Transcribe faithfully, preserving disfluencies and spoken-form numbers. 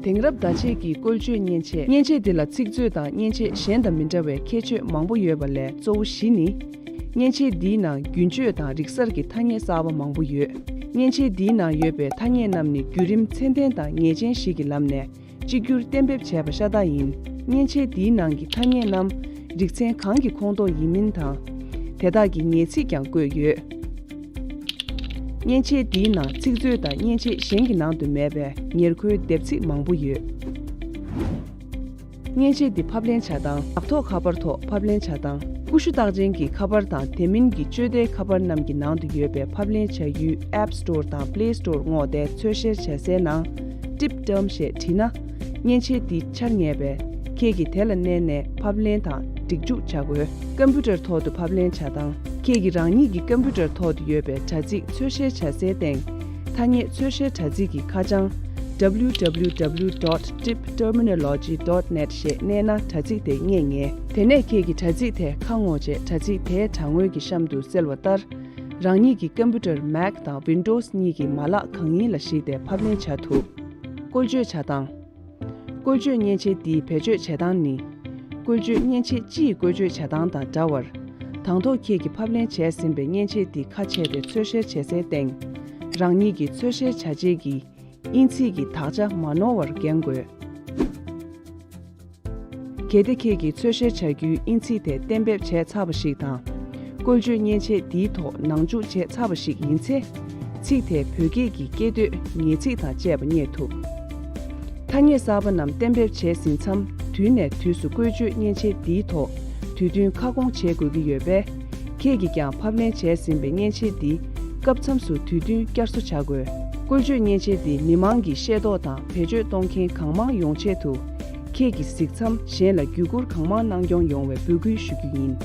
དེང་རབས་བརྡ་ཆད་ཀྱི་བཀོལ་སྤྱོད་མཉེན་ཆས། མཉེན་ཆས་འདི་ལ་ཚིག་མཛོད་དང་མཉེན་ཆས་གཞན་དང་མི་འདྲ་བའི་ཁྱད་ཆོས་མང་པོ་ཡོད་པ་ལས་གཙོ་བོ་བཞི་ནི། མཉེན་ཆས་འདིའི་ནང་རྒྱུན་སྤྱོད་དང་རིག་གསར་གྱི་ཐ་སྙད་གསར་པ་མང་པོ་ཡོད། མཉེན་ཆས་འདིའི་ནང་ཡོད་པའི་ཐ་སྙད་རྣམས་ནི་བརྒྱུད་རིམ་ཚད་ལྡན་དང་ངེས་ཅན་ཞིག་གི་ལམ་ནས་གཅིག་གྱུར་གཏན་འབེབས་བྱས་པ་ཤ་སྟག་ཡིན། མཉེན་ཆས་འདིའི་ནང་གི་ཐ་སྙད་རྣམས་རིག་ཚན་གང་གི་ཁོངས་གཏོགས་ཡིན་མིན་དང་། དེ་དག་གི་ངེས་ཚིག་ཀྱང་བཀོད་ཡོད། མཉེན་ཆས་འདིའི་ནང་ཚིག་མཛོད་དང་མཉེན་ཆས་གཞན་གྱི་ནང་དུ་མེད་པའི་ཉེར་མཁོའི་འདེབས་ཚིག་མང་པོ་ཡོད། མཉེན་ཆས་འདི་ཕབ་ལེན་བྱ་སྟངས། ལག་ཐོགས་ཁ་པར་ཐོག་ཕབ་ལེན་བྱ་སྟངས། ཀུ་ཤུ་རྟགས་ཅན་གྱི་ཁ་པར་དང་དེ་མིན་གྱི་སྤྱོད་བདེའི་ཁ་པར་རྣམས་ཀྱི་ནང་དུ་ཡོད་པའི་ཕབ་ལེན་བྱ་ཡུལ་App Store དང་Play Store སྔོག་སྟེ་འཚོལ་བཤེར་བྱ་སའི་ནང་Tip Term ཞེས་བྲིས་ན། མཉེན་ཆས་འདི་འཆར་ངེས་པས་ཁྱེད་ཀྱིས་དེ་ལ་མནན་ནས་ཕབ་ལེན་དང་སྒྲིག་འཇུག་བྱ་དགོས། ཀམ་པུ་ཊར་ཐོག་ཏུ་ཕབ་ལེན་བྱ་སྟངས། ཁྱེད་ཀྱིས་རང་ཉིད་ཀྱི་ཀམ་པུ་ཊར་ཐོག་ཏུ་ཡོད་པའི་དྲ་ཚིགས་འཚོལ་བཤེར་བྱ་སའི་སྟེང་། ཐ་སྙད་འཚོལ་བཤེར་དྲ་ཚིགས་ཀྱི་ཁ་བྱང་W W W dot tip terminology dot net ཞེས་མནན་ན་དྲ་ཚིགས་དེ་རྙེད་ངེས། དེ་ནས་ཁྱེད་ཀྱིས་དྲ་ཚིགས་དེ་ཁ་སྔོག་རྗེས་དྲ་ཚིགས་དེའི་དྲ་ངོས་ཀྱི་གཤམ་དུ་གསལ་བ་ལྟར། རང་ཉིད་ཀྱི་ཀམ་པུ་ཊར་Mac དང་Windows གཉིས་ཀྱི་མ་ལག་གང་ཡིན་ལ་གཞིགས་ཏེ་ཕབ་ལེན་བྱ་ཐུབ། བཀོལ་སྤྱོད་བྱ་སྟངས། བཀོལ་སྤྱོད་མཉེན་ཆས་འདིའི་བེད་སྤྱོད་བྱེད་སྟངས་ནི། བཀོལ་སྤྱོད་མཉེན་ཆས་སྤྱིའི་བཀོལ་སྤྱོད་བྱེད་སྟངས་དང་འདྲ་བར། དང་ཐོག་ཁྱེད་ཀྱིས་ཕབ་ལེན་བྱས་ཟིན་པའི་མཉེན་ཆས་འདི་ཁ་ཕྱེ་སྟེ་འཚོལ་བཤེར་བྱེད་སའི་སྟེང་། རང་ཉིད་ཀྱི་འཚོལ་བཤེར་བྱ་བྱེད་ཀྱི་དབྱིན་ཚིག་གི་དག་ཆ་མ་ནོར་བར་འགན་དགོས། གལ་ཏེ་ཁྱེད་ཀྱིས་འཚོལ་བཤེར་བྱ་རྒྱུའི་དབྱིན་ཚིག་དེ་གཏན་འབེབས་བྱས་ཚར་བ་ཞིག་དང་། བཀོལ་སྤྱོད་མཉེན་ཆས་འདིའི་ཐོག་ནང་འཇུག་བྱས་ཚར་བ་ཞིག་ཡིན་ཚེ། ཚིག་དེ་བོད་སྐད་ཀྱི་སྐད་དོད་ངེས་ཚིག་དང་བཅས་པ་རྙེད་ཐུབ། ཐ་སྙད་གསར་པ་རྣམས་གཏན་འབེབས་བྱས་ཟིན་མཚམས་དུས་ནས་དུས་སུ་བཀོལ་སྤྱོད་མཉེན་ཆས་འདིའི་ཐོག་དུས་བསྟུན་ཁ་སྐོང་བྱེད་དགོས་ཀྱི་ཡོད་པས། ཁྱེད་ཀྱིས་ཀྱང་ཕབ་ལེན་བྱས་ཟིན་པའི་མཉེན་ཆས་འདི་སྐབས་མཚམས་སུ་དུས་བསྟུན་བསྐྱར་གསོ་བྱ་དགོས། བཀོལ་སྤྱོད་མཉེན་ཆས་འདི་མི་མང་གིས་ཤེས་རྟོགས་དང་བེད་སྤྱོད་གཏོང་མཁན་གང་མང་ཡོང་ཆེད་དུ། ཁྱེད་ཀྱིས་གཟིགས་མཚམས་གཞན་ལ་བརྒྱུད་བསྐུར་གང་མང་གནང་སྐྱོང་ཡོང་བའི་འབོད་སྐུལ་ཞུ་རྒྱུ་ཡིན།